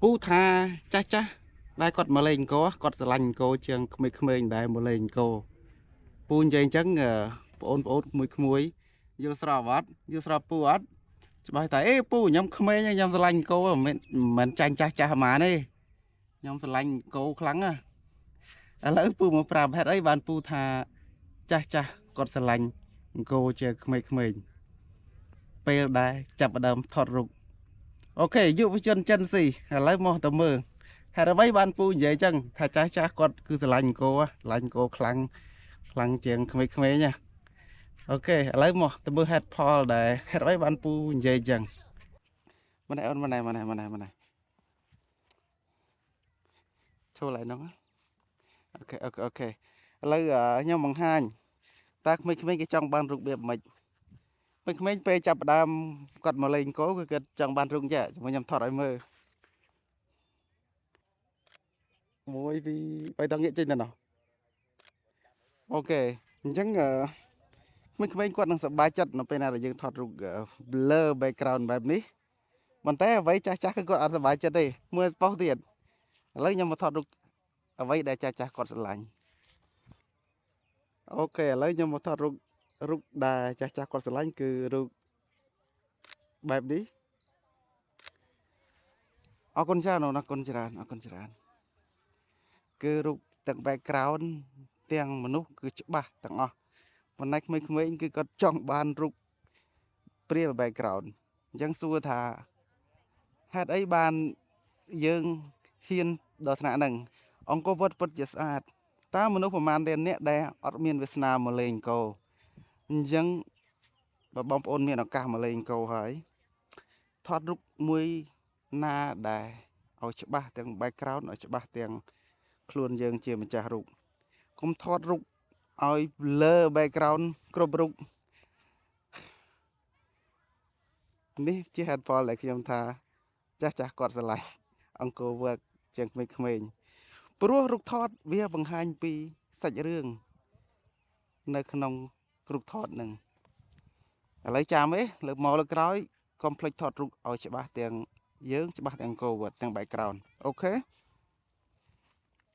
ពូថាចាស់ចាស់ដែលគាត់មកលេងអង្គរគាត់ស្រឡាញ់អង្គរជាងក្មេងៗដែលមកលេងអង្គរពូនិយាយអញ្ចឹងបងប្អូនក្មួយៗយល់ស្របអត់យល់ស្របពូអត់ច្បាស់តែអេពូខ្ញុំក្មេងខ្ញុំស្រឡាញ់អង្គរមិនមិនចាញ់ចាស់ចាស់ហ្មងទេខ្ញុំស្រឡាញ់អង្គរខ្លាំងណាឥឡូវពូមកប្រាប់ហេតុអីបានពូថាចាស់ចាស់គាត់ស្រឡាញ់អង្គរជាក្មេងៗពេលដែលចាប់ផ្ដើមថតរូប OK យុវជនចិនស៊ីឥឡូវមកទៅមើលហេតុអ្វីបានពូនិយាយចឹងថាចាស់ចាស់គាត់គឺស្រឡាញ់អង្គរស្រឡាញ់អង្គរខ្លាំងខ្លាំងជាងក្មេងៗណា OK ឥឡូវមកទៅមើលហេតុផលដែលហេតុអ្វីបានពូនិយាយចឹងម្នាក់អូនម្នាក់ម្នាក់ម្នាក់ម្នាក់ចូលឡើយហ្នឹង OK OK OK ឥឡូវខ្ញុំបង្ហាញតើក្មេងៗគេចង់បានរូបរបៀបម៉េចក្មេងៗពេលចាប់ផ្ដើមគាត់មកលេងគោគឺគាត់ចង់បានរូបចេះជាមួយខ្ញុំថតឲ្យមើល1 2 3តងាកចេញទៅណោះ OK អញ្ចឹងក្មេងៗគាត់នឹងសប្បាយចិត្តនៅពេលណាដែលយើងថតរូប blur background បែបនេះប៉ុន្តែអ្វីចាស់ចាស់គឺគាត់អត់សប្បាយចិត្តទេមើលស្ប៉ុសទៀតឥឡូវខ្ញុំមកថតរូបអ្វីដែលចាស់ចាស់គាត់ស្រឡាញ់ OK ឥឡូវខ្ញុំមកថតរូបរូបដែលចាស់ចាស់គាត់ស្រឡាញ់គឺរូបបែបនេះអរគុណច្រើនអរគុណច្រើនអរគុណច្រើនគឺរូបទាំង background ទាំងមនុស្សគឺច្បាស់ទាំងអស់ប៉ុន្តែក្មេងៗគឺគាត់ចង់បានរូបព្រាល background អញ្ចឹងសួរថាហេតុអីបានយើងហ៊ានដល់ថ្នាក់ហ្នឹងអង្គរវត្តពិតជាស្អាតតើមនុស្សប្រមាណលានអ្នកដែលអត់មានវាសនាមកលេងអង្គរអញ្ចឹងបើបងប្អូនមានឱកាសមកលេងអង្គរហើយថតរូបមួយណាដែលឲ្យច្បាស់ទាំង background ឲ្យច្បាស់ទាំងខ្លួនយើងជាម្ចាស់រូបកុំថតរូបឲ្យលើ background គ្រប់រូបនេះជាហេតុផលដែលខ្ញុំថាចាស់ចាស់គាត់ស្រឡាញ់អង្គរវត្តជាងក្មេងៗព្រោះរូបថតវាបង្ហាញពីសាច់រឿងនៅក្នុងរូបថតនឹងឥឡូវចាំឯងលើកមកលើក្រោយកុំភ្លេចថតរូបឲ្យច្បាស់ទាំងយើងច្បាស់ទាំងអង្គរវត្តទាំង background OK